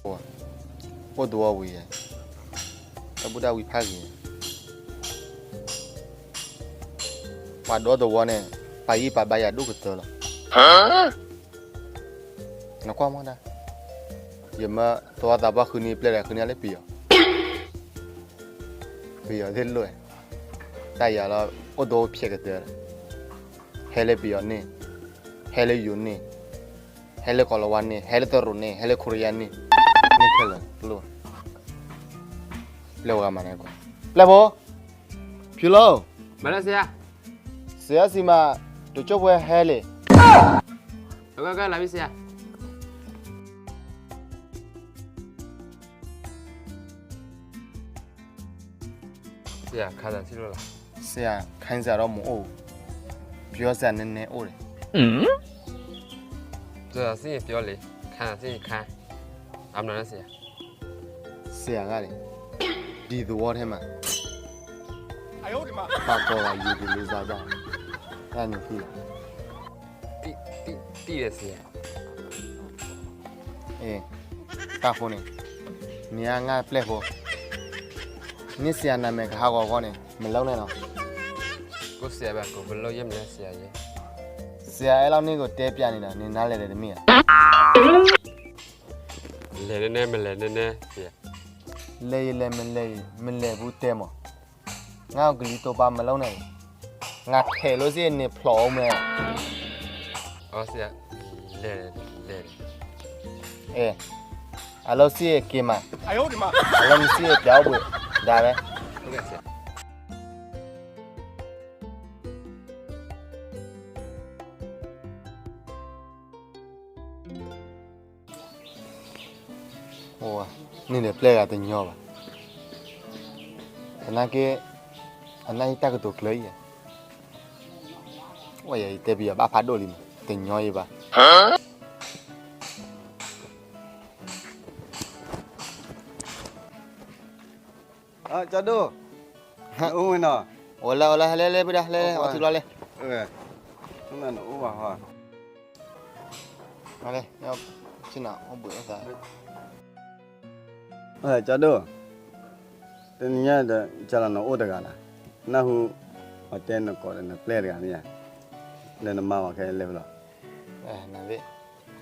အိၣ်သဝီဝံၤယဲ, တၢ်ဘူၣ်တၢ်ဝံဖးဂ့ၤ, ပှၤဒီသဝီန့ၣ် ပာ်ယံာ်ပာ်ဘါယၤဒိၣ်ကတၢၢ်လီၤ. နကွၢ်မီၢ်ဒၣ်, ယမၢသဝီသးပှၢ်ဃုနံၤပျဲၢ်ဒီး ဃုနံၤလၢပယီၤ, ပယီၤသ့ၣ်လိၣ်, တၢ်ယၤလီၤ အိၣ်သဝီဖျဲးကတၢၢ်, ဟဲလၢပယီၤန့ၣ်, ဟဲလၢယိၤန့ၣ်, ဟဲလၢကီၢ်လီၤဝါန့ၣ်, ဟဲလၢတရူးန့ၣ်, ဟဲလၢခိရယါန့ၣ်, န့ၣ်ခဲလၢာ်လိၣ်, ပျဲၢ်ဝဲမၤန့ၣ်ကွၢ်, ပျဲၢ်ဖိ, ဖၠူလိ, မၤလၢစယၤ, စယၤစံးမး, တကၠိၢ်ပှဲၤဟဲလံ, လၢစယၤ ဆရာ ခန်းစာ ရှိလို့လား ဆရာ ခန်းစာတော့မအိၣ်ဘူး ပြောစရာနည်းနည်းအိၣ်တယ် ပြောစရာရှိရင်ပြောလေ ခန်းစာ ရှိရင်ခန်း အမနာနဲ့ ဆရာ ဆရာကလေ ဒီသဝီထဲမှာ ပာ်ပေါ်လာရေကိုလေးစားကြတယ် အဲ့ဒါနင်သိလား သိသိသိတယ်ဆရာ အေး တၢ်ဃိန့ၣ် နင်ကငါ့ပျဲၢ်ဖိ နင့်ဆရာနာမည် ကဟးဂီၤဂီၤန့ၣ် မလုပ်နဲ့နော် ကိုယ့်ဆရာပဲ ကိုယ်ဘယ်လုပ်ရမလဲ ဆရာကြီး ဆရာ အဲ့လောက်နင့်ကိုတဲပြနေတော့ နင်နားလည်တယ်တမ့ၢ်อ่ะ လဲၤနည်းနည်း မလဲၤနည်းနည်း ဆရာ လဲၤရင်လဲၤ မလဲၤရင် မလဲၤဘူးတဲမး ငါ့ကိုကလီၤတိပါ မလုပ်နဲ့ ငါထဲလို့ရှိရင် နင်ဖျော်အောင်မယ် ဟောဆရာ လဲၤ လဲၤ အဲ အလုပ်ရှိရင်က့ၤမှာ အလုပ်မရှိရင် ပြောင်းဖို့ ဒါပဲ ဟုတ်ကဲ့ဆရာ အိၣ်ဝဲ န့ၣ်ဒီးပျဲၢ်ဂၤတညီဘၣ် သနာ်က့ အနၢ်ဟံၣ်တၢ်ကတိၤကျၢၤအံၤ အိၣ်ယၤ ယတဲပယီၤဘၣ်ဖးဒိၣ်လံမး တညီယဘၣ် ကၠီဒိၣ် အိၣ်ဝဲနီၤ အိၣ်လၢ အိၣ်လၢ ဟဲလဲၣ် လဲၣ် ဘုရား ဟဲလဲၣ် လဲၣ် အိၣ်ထံကျီလဲၣ် နအိၣ်ဘၣ်ဟီ ဟဲလဲၣ် ဆ့ၣ်နီၤ အိၣ်ဘှံးအိၣ်သး ကၠီဒိၣ် တနံၤညါဒီး ကၠီလီၤနအိၣ်တဂၤလၢ် နၢ်ဟူ အတဲနကိးဒီးနပျဲၢ်တဂၤမ့ၢ်ဧါ လၢနမါဝဲခဲလၢာ်လီၤ နသ့ၣ်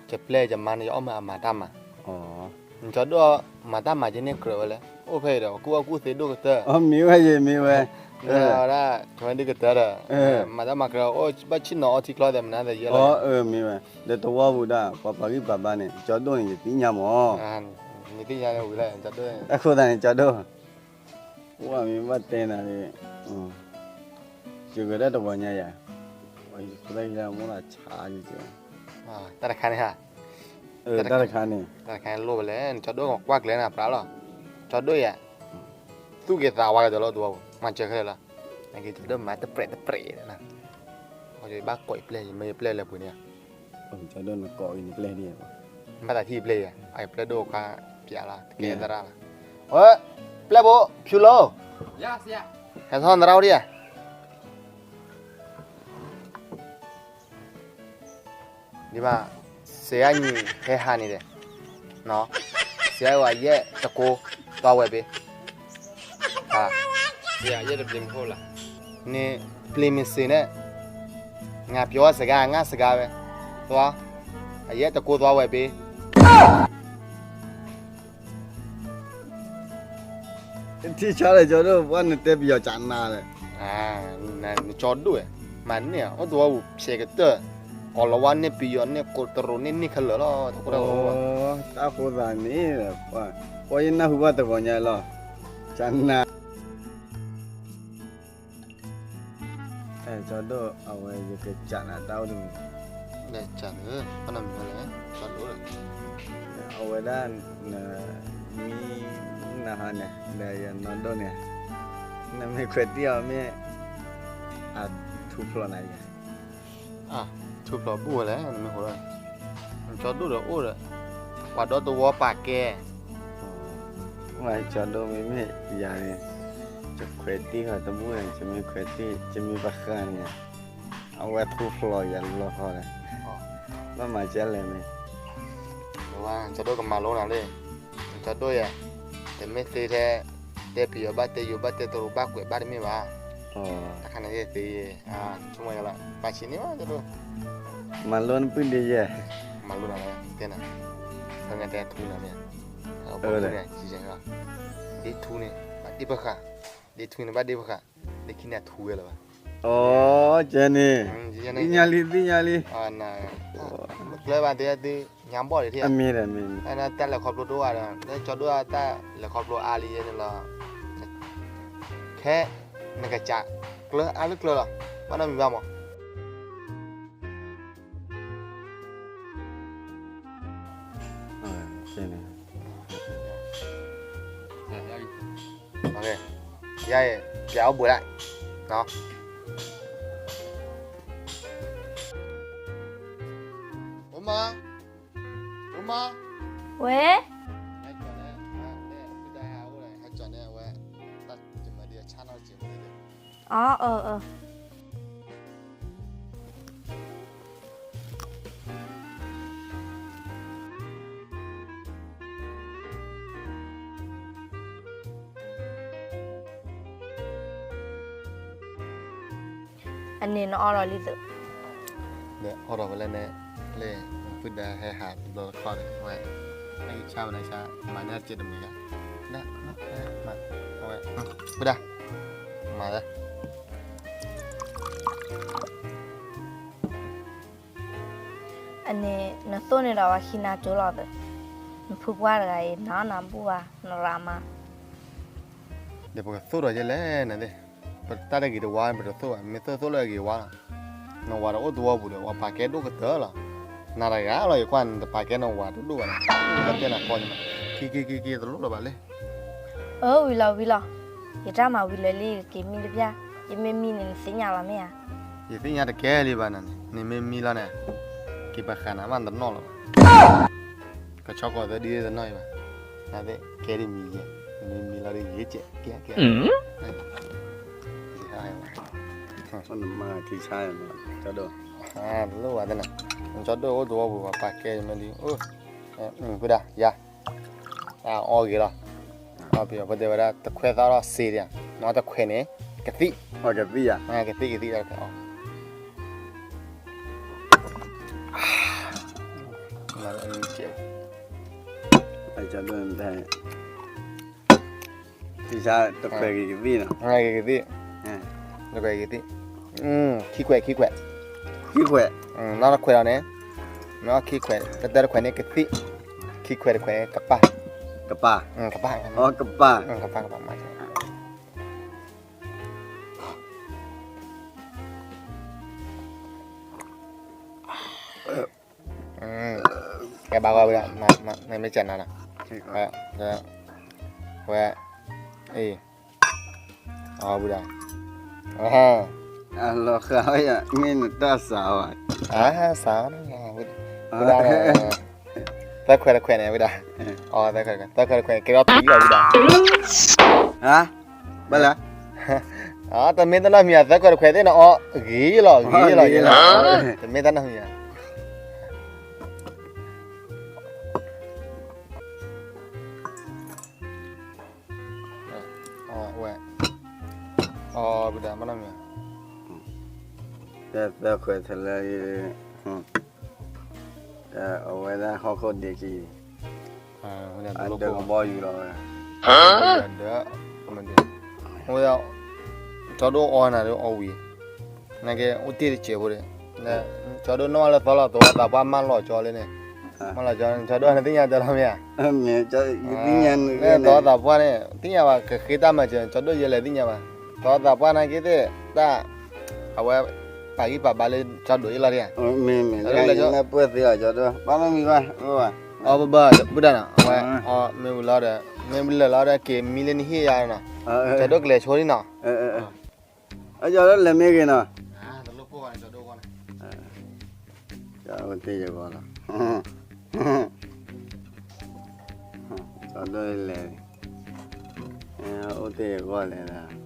ယပျဲၢ်ယမါန့ၣ် ယအီၣ်မ့ၢ်အမၤတၢ်မၤ နကၠီဒိၣ် မၤတၢ်မၤက့ၤန့ၢ်ကြၢးဝဲလဲၣ် အိၣ်ဖဲအံၤဒီး ကူၣ်ဘၣ်ကူၣ်သ့ဒိၣ်ကတၢၢ် မ့ၢ်ဝဲယဲ မ့ၢ်ဝဲ ဝဲဒၣ် ဝဲဒၣ်ကတၢၢ်ဒီး မၤတၢ်မၤကြၢး အိၣ်ဘၣ်ဆ့ၣ်နီၤအီထံကျီသဲးမနုၤသဲးယဲလီၤ မ့ၢ်ဝဲ ဒီးသဝီပူၤဒၣ် ပှၤပှၤဂံၢ်ပှၤဘါန့ၣ် ကၠီဒိၣ်န့ၣ် ယသ့ၣ်ညါမး နသ့ၣ်ညါဝံၤလၢ ကၠီဒိၣ် အဃိသတးန့ၣ် ကၠီဒိၣ် ပှၤမ့ၢ်ဘၣ်တဲနၤန့ၣ် ယဂဲၤဒၣ်တဝီညါယၤ ယဖိဒၣ်ယဲမိၢ်လီၤဆါယကဲ တၢ်တခါန့ၣ်ဟါ တၢ်တခါန့ၣ် တၢ်တခါန့ၣ်လိၣ်ဝဲလဲၣ် နကၠီဒိၣ်ကွၢ်ကျဲနၤပြးလီၤ ကၠီဒိၣ်ယၤ သူၣ်က့ၤသးဝါကတၢၢ်လီၤတဝီပူၤ မၤစၢၤခဲလၢာ်လီၤ နကၠီဒိၣ်မၤတပြဲးတပြဲးနၤ ဘၣ်ကိးယပျဲၢ် ယမ့ၢ်ယပျဲၢ်လၢပှဲၤန့ၣ် ကၠီဒိၣ်နကိးအံၤနပျဲၢ်ဒ် ဘၣ်သးထံၣ်ယပျဲၢ်ယၤ အပျဲၢ်ဒိၣ်ကွၢ်ပြးလီၤ တကဲသရၣ်လီၤ ဝဲ ပျဲၢ်ဘိ ဖၠူလိ ဟဲထီၣ်သရၣ်အိၣ်ဒံးယၤ ဒ်မး စဲးအါနံၤဟဲဟးန့ၣ်ဒီး စဲးအါဝဲယဲၢ်တကိး သွားဝယ်ပေး စဲးအါယဲၢ်တပျ့ၤမ့ၢ်ဟိၣ်လၢ န့ၣ် ပျ့ၤမ့ၢ်စ့းန့ၣ် ငါပြောစကား ငါစကားပဲ သွား အယဲၢ်တကိးသွားဝယ်ပေး ထံဆါလဲၣ် ကၠီဒိၣ် ပှၤနတဲပယီၤကနၤလဲၣ် နကၠီဒိၣ် မၤန့ၢ် အိၣ်သဝီပူၤဖျဲးကတၢၢ် ကီၢ်လီၤဝါန့ၣ် ပယီၤန့ၣ် ကီၢ်တရူးန့ၣ် န့ၢ်ခဲလၢာ်လီၤ တၢ်ဃိသးန့ၣ် ပှၤယနၢ်ဟူဘၣ်တဂီၤညါလီၤ ကနၤ ကၠီဒိၣ် အဝဲယကစးနၤတၢ်အိၣ်တမံၤ လဲၤစးလၢ ဘၣ်နမံၤလဲၣ် ကၠီဒိၣ်လၢ အဝဲဒၣ် နမံၤနဟါန့ၣ် ဒီးယနီၢ်ဒိၣ်န့ၣ် နမ့ၢ်ခွဲးတံၢ်အီၤမ့ၢ် အထူဖျိးနၤယၤ ထူဖျိးဘူၣ်ဝဲလဲၣ် နမ့ၢ်ဃိ ကၠီဒိၣ်ဒီးအိၣ်ဒီး ပှၤဒီသဝီပာ်ကဲ ကၠီဒိၣ်မ့မ့ၢ်ယၤန့ၣ် ယခွဲးတံၢ်ဃီတဘူၣ်န့ၣ် ယမ့ၢ်ခွဲးတံၢ် ယမ့ၢ်ပဃၢ်န့ၣ် အဝဲထူဖျိးယၤလီၤဃီလဲၣ် ဘၣ်မၤကဲလဲၣ်မ့ၢ် ကၠီဒိၣ်ကမၤလိနၤလံ ကၠီဒိၣ်ယဲ, တမ့ၢ်သ့ထဲ, တဲပယီၤဘၣ်တဲယိၤဘၣ်တဲတရူးဘၣ်ကွဲးဘၣ်တမ့ၢ်ဘၣ်, တၢ်ခါန့ၣ်သ့, ဆိကမိၣ်ယလီၤ, ပာ်ဆံးန့ၢ်ဘၣ်ကၠီဒိၣ်, မၤလိနပုၢ်ဒ့ယဲ, မၤလိနတဲနၤ, ဖဲငါတဲထူနၤန့ၣ်, ဒ့ထူန့ၣ်, ဒ့ထူန့ၣ်, ဘၣ်ဒ့ပဃာ်, ဒ့ထူန့ၣ်ဘၣ်ဒ့ပဃာ်, ဒ့ခံန့ၣ်အထူဝဲလၢၤဘၣ်, အိ, ကဲန့ၣ်, သ့ၣ်ညါလံ, သ့ၣ်ညါလံ, မ့ၢ်ကျၢဘၣ်တဲဒ့, ညါဘီၣ်ဒံးထံၣ်, တၢ်လဲၤခီဖျိတအိၣ်ဘၣ်ဒီး လၢကၠီဒိၣ်အတၢ်လဲၤခီဖျိအါလံယဲန့ၣ်လီၤ, ခဲ, နကစး, ကျၢအါလၢကျၢလီၤ, ဘၣ်နီတမံၤဘၣ်မး ယအီၣ်ဘှံးလၢ, မ, မ, ဝဲ, အီ, အန့ၣ်နအီၣ်ဒီးလံသုး, ဒီးအီၣ်ဒီးဝဲလၢန့ၣ်, လၢ, ပုၢ်ဒါဟဲဟးတဘျီတခီၣ်န့ၣ်, ဝဲ, အအံၤဆါဝဲန့ၣ်ဆါ, မၤန့ၢ်စဲးတမံၤလၢ, ဝဲ, ပုၢ်ဒါ, မၤလၢ အန့ၣ် နသိၣ်န့ၢ်ဒီးပှၤခံနၤကၠိလီၤသၢ, နဖုပှၢ်တဂၤအံၤ နအီၣ်နၤဘူၣ်ဘၣ် နရၤမး, ဒီးပကသိၣ်ဒီးယဲလဲၣ်နသ့ၣ်, ပတၢ်တဂ့ၤတဝါ ပတသိၣ်ဘၣ်, မ့ၢ်သိၣ်သိၣ်လၢအဂ့ၤဝါလီၤ, နဝၤတအိၣ်သဝီပူၤဒီး ပှၤပာ်ကဲဒိၣ်ကတၢၢ်လီၤ, နၤတဂၤလီၤ ယကွၢ်နတပာ်ကဲနဝၤတဒိၣ်ဘၣ်န့ၣ်, ဘၣ်တဲနၤကီန့ၣ်, ခံခံခံခံ တလိၣ်လၢၤဘၣ်လံ အၢ ဝံၤလီၤဝံၤလီၤ, ယတၢ်မၤဝံၤလၢာ်လံ က့ၤမံတပျၢ်, ယမ့ၢ်မံန့ၣ် နသ့ၣ်ညါလီၤမ့ၢ်ဧါ, ယသ့ၣ်ညါတကဲလံဘၣ်နၤန့ၣ်, နမ့ၢ်မံလီၤန့ၣ်, က့ၤပဃာ်နၤမးတနီၣ်လၢၤဘၣ်, ကဆီကိးသၢဒ်တနီၣ်အံၤဘၣ်, နသ့ၣ်ကဲဒ်မံၤယဲ, နမ့ၢ်မံလီၤဒ်ယဲကဲကဲကဲ, နမၤထံဆါ, တလိၣ်ဘၣ်သ့ၣ်နၤ, ကၠီဒိၣ်အိၣ်သဝီပူၤ ပှၤပာ်ကဲယမ့ၢ်လံ, ပုၢ်ဒါယၤ အအီဂ့ၤလီၤ, ပယီၤဖိတဲဝဲဒၣ် တခွဲးသၣ်ထီၣ်စ့ဒံး, နအီၣ်တခွဲးန့ၣ် ကသံၣ်, ကသံၣ်, ကသံၣ်ကသံၣ်, ကသံၣ်, တခွဲးဂ့ၤကသံၣ်နီၤ, တခွဲးဂ့ၤကသံၣ်, ခံခွဲး ခံခွဲး, ခံခွဲး, နီၢ်တခွဲးလီၤန့ၣ်, နီၢ်ခံခွဲး တတၢတခွဲးန့ၣ်ကသံၣ်, ခံခွဲးတခွဲးန့ၣ်ကပၢ်, ကပၢ်, ကပၢ်, ကပၢ်, ကပၢ်, ကပၢ်, ကဲဘၣ်ဂီၢ်ဝဲဒၣ်, မ့ၢ်မ့ၢ်ကနၤလီၤ, ဝဲ, အံၤ, အီၣ်ဘုဒၣ်, လီၤဃာ်ဝဲယၤ မ့ၢ်နတၢ်စးဘၣ်, စး, ဘုဒၣ်, သၢခွဲးတခွဲးန့ၣ်ဝဲဒၣ်, အီၣ်, သၢခွဲးတခွဲး ကဲထီၣ်သံလီၤဘုဒၣ်, ဘၣ်လဲၣ်, တမ့ၢ်တၢ်နီတမံၤဧါ, သၢခွဲးတခွဲးသ့ၣ်န့ၣ် အီၣ်ဂ့ၤလီၤ ဂ့ၤလီၤ, တမ့ၢ်တၢ်နီတမံၤဧါ ဝဲ, အီၣ်ဘုဒၣ်မနီတမံၤ, သၢခွဲးတလၢ, အဝဲဒၣ်ဟီၣ်ခိၣ်ဒ့ခံ, အဒၢးကဘီယူၤလီၤဝဲ, ဒီး, ကၠီဒိၣ်အီၣ်နၤဒီးအီၣ်ဝံၤ, နကဲအိၣ်တ့ၢ်တစဲးဖိဒီး, ကၠီဒိၣ်နီၢ်လၢသီလီၤသဝီသးပှၢ်မၢလီၤကၠီလၢန့ၣ်, မၢလီၤကၠီန့ၣ် ကၠီဒိၣ်နသ့ၣ်ညါတၢ်လီၤမ့ၢ်ဧါ, သဝီသးပှၢ်န့ၣ် သ့ၣ်ညါဘၣ် ကဃ့တၢ်မၤစၢၤ ကၠီဒိၣ်ယဲလဲၣ်သ့ၣ်ညါဘၣ်, သဝီသးပှၢ်နာ်က့သ့ၣ်တၢ်, အဝဲ, ပာ်ဂံၢ်ပာ်ဘါလၢကၠီဒိၣ်အံၤလီၤဒၣ်, မ့ၢ်မ့ၢ်လၢပှဲၤသ့အီၤကၠီဒိၣ် ဘၣ်မ့ၢ်မံၤဘၣ်, အီၣ်ဘၣ်ဘၣ် ဘုဒၣ်နီၤ အဝဲ, အီၣ်မ့ၢ်ဝံၤလီၤဒီး, မ့ၢ်ဝံၤလၢာ်လီၤဒီး က့ၤမံလၢနဟ့ၣ်ယၤနီၤ, ကၠီဒိၣ်ကလဲၤဆိဒံးနီၤ, ကၠီဒိၣ်လဲၤမ့ၢ်ဂ့ၤနီၤ, ကၠီအိၣ်တ့ၢ်ယဂီၢ်လီၤ, ကၠီဒိၣ်လဲၤ, အိၣ်တ့ၢ်ယဂီၢ်လဲၤလီၤ,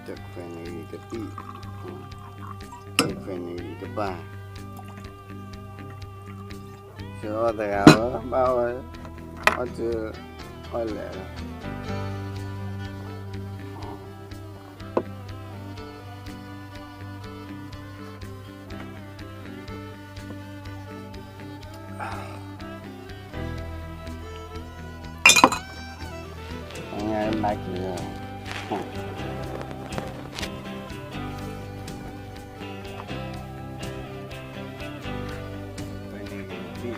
တခွဲးန့ၣ်ဂ့ၤကသံၣ်, ခံခွဲးန့ၣ်ဂ့ၤကပၢ်, အီၣ်တဂၤဝဲ ဘၣ်ဝဲ အီၣ်စု အီၣ်လဲၣ်လီၤ. ငါဘၣ်က့ၤလီၤ. ဘၣ်ဘျးဝဲအံၤ, ဘျးလ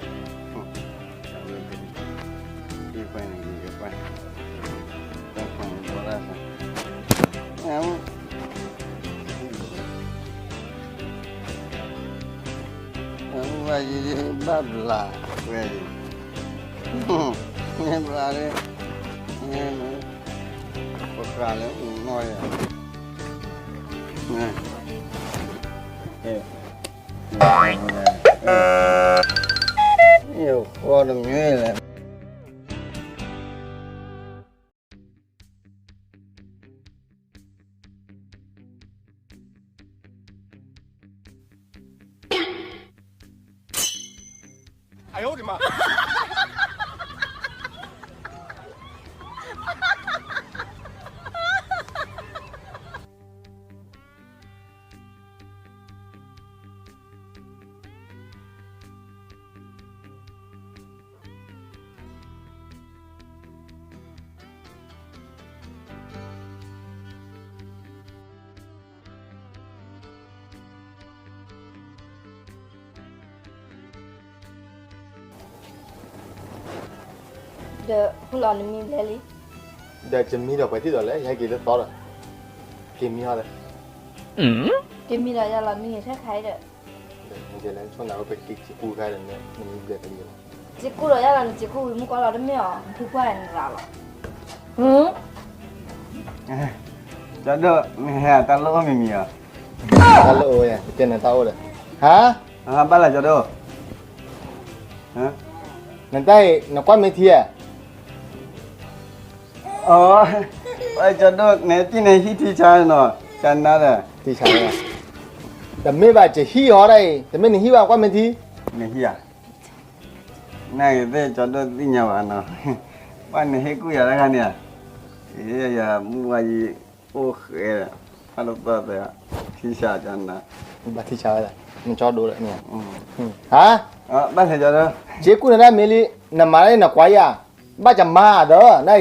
ၢ ပဃာ်လၢနီၢ်ယၤ, ဃီတမံၤလဲၣ်. ဒီး ဟူလီၤနမံၤလဲၣ်လံ, ဒီးယမံဒီးပှဲၤထံၣ်ဒီးလဲၣ်, ယဟဲက့ၤလၢသီဒီး က့ၤမံဟီဒီး, က့ၤမံဒီးယၤလီၤ မံဂ့ၤထဲခါအံၤဒီး, ဒီးနကလဲၤဆိနၤဝဲ ပက့ၤကူခါဒီး နမံဘျဲၣ်တဂ့ၤလီၤ. က့ၤကူဒီးယၤလီၤ, နက့ၤကူဝံၤမုၢ်ကီၢ်လီၤတမ့ၢ်အီၤ နဖံကွၢ်နရၤလီၤ. ကၠီဒိၣ် နဟဲတၢ်လိၣ်အိၣ်မံၤမံၤအီၤ, တၢ်လိၣ်အိၣ်ဝဲ ပတဲနတၢ်အိၣ်ဒီး, ဟါ, ဘၣ်လဲၣ်ကၠီဒိၣ်, နတၢ်အံၤ နကွၢ်မ့ၢ်ထံဧါ. အိ, ကၠီဒိၣ် နဟဲထံၣ်န့ၣ် ဟံၣ်ထံဆါနီၤ, ကနါဒီး, ထံဆါ, တမ့ၢ်ဘၣ် ကဟံၣ်အီၤဒၣ်အံၤ တမ့ၢ်နဟံၣ်ဘၣ် ကွၢ်မ့ၢ်ထံ, နဟံၣ်ဧါ, နဂ့ၤသ့ၣ် ကၠီဒိၣ်သ့ၣ်ညါဘၣ်နီၤ, ဘၣ်နဟ့ၣ်ကူၣ်ယၤတခါန့ၣ်ဧါ, ယမုၢ်ဝါယံၤ အိၣ်ဃဲ, ဖးဒိၣ်သီၣ်သဲ, ထံဆါကနါ, ဘၣ်ထံဆါဝဲဒၣ် နကၠီဒိၣ်လၢန့ၣ်, ဟါ, ဘၣ်လဲၣ်ကၠီဒိၣ်, က့ၤကူၣ်နၤဒၣ်မ့ၢ်လံ, နမၤဒၣ်အံၤ နကွၢ်ယၤ, ဘၣ်ကမၤဒီးနအံၤ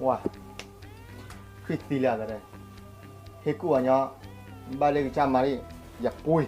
ဝါ, ဃံသံလၢအသး, ဟ့ၣ်ကူၣ်အီၤညီ, ဘၣ်လၢကစၢ်မၤရံၣ်, ယပှ့ၤ.